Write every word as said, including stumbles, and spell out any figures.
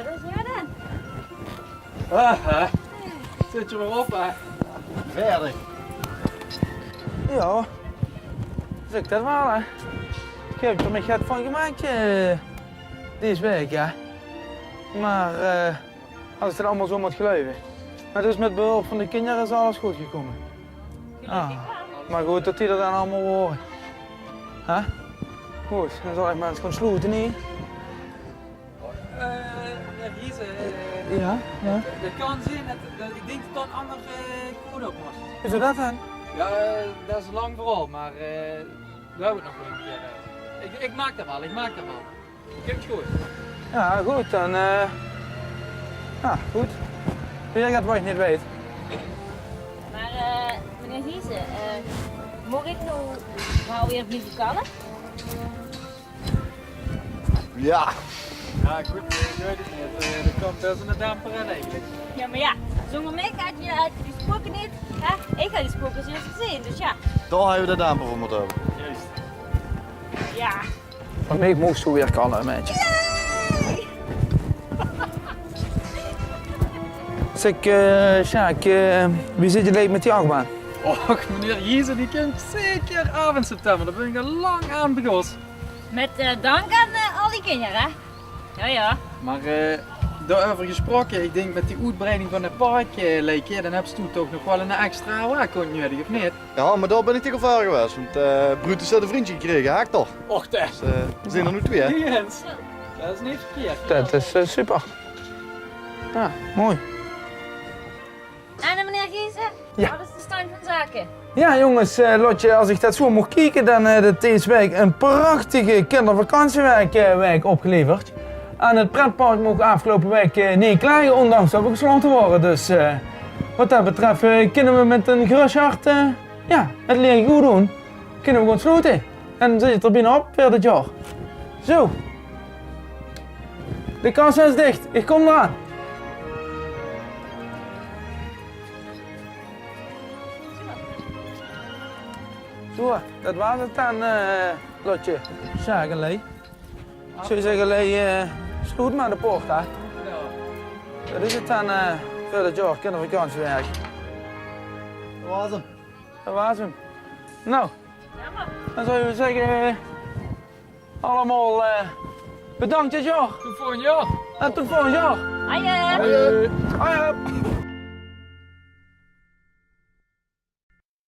Wat is hie dan? Aha. Zit je maar op, hè? Verder. Jao, zèk det waal, hè. Ich höb d'r mich get van gemaak, eh, dees waek, hè. Mer, eh, es ich det allemaol zo mót geluive. Mer dus mit behulp van de kinjer is alles good gekómme. Ah, mer good det die d'r dan allemaol wore. Hè? Good, dan zal ich mer ins gaon sloete, hè. Eh, meneer Giesen, eh, jao, jao. Det kan zeen det, det, ich dink det dao ein anger, eh, code op mót. Is det dan? Jao, eh, det is ein lang verhaol, mer, eh, dao höbbe v'r 't nog waal ein kier euver. Ich, ich maak det waal, ich maak det waal. Kump good. Jao, good, dan, eh, jao, good. Weer get waat ich neet weit. Mer, eh, meneer Giesen, eh, maag ich noe waal weer blieve kalle? Jao. Jao, good, eh, ich weit 't neet. Eh, det kump bès eine demper in eigelik. Jao, mer jao, zónger mich had geer, had geer die sproke neet, hè? Ich had die sproke zelfs gezeen, dus jao. Dao hadde v'r de demper veur mótte höbbe. Juist. Jao. Van mich moogs se weer kalle, maedje. Yay! Zèk, eh, Sjaak, eh, wie zit 't eigelik mit die achbaan? Och, meneer Giesen, die kump zeker aaf in september. Dao bön ich al lang aan begós. Mit, eh, dank aan, eh, al die kinjer, hè? Jao, jao. Mer, eh, dao-euver gesproke, ich dink mit die oetbreiding van 't park, eh, Leike, dan höbs doe toch nog waal ein extra waakhóndj nudig, of neet? Jao, mer dao bön ich taenge gevaar gewaes, want, eh, Brutus haet ein vrundje gekrege, Hector. Och, det. Dus, eh, v'r zeen d'r noe twieë, hè? Jao, det is neet verkeerd. Det is, eh, super. Jao, mooi. En, eh, meneer Giesen, jao, wat is de stand van zake? Jao, jónges, eh, Lotje, es ich det zo maag kieke, dan, eh, haet dees waek ein prachtige kinjervakantiewaek, eh, waek opgeleverd. En 't pretpark moch aafgeloupe waek, eh, neet klage, óndanks det v'r geslaote wore. Dus, eh, wat det betröf, eh, kinne v'r mit ein gerös hart, eh, jao, 't leerke good doon. Kinne v'r gewoon sloete. En zit 't d'r bienao op veur dit jaor. Zo. De kassa is dich. Ich kóm d'raan. Zo, det waas 't dan, eh, Lotje. Sjaak en Lei. Zów ich zègke, Lei, eh, sloet mer de poort, hè. Det is 't dan, eh, veur dit jaor, kinjervakantiewaek. Det waas 'm. Det waas 'm. Noe, dan zouwe v'r zègke, eh, allemaol, eh, bedank dit jaor. Tot volgend jaor. En tot volgend jaor. Hoi, eh. Hoi. Hoi.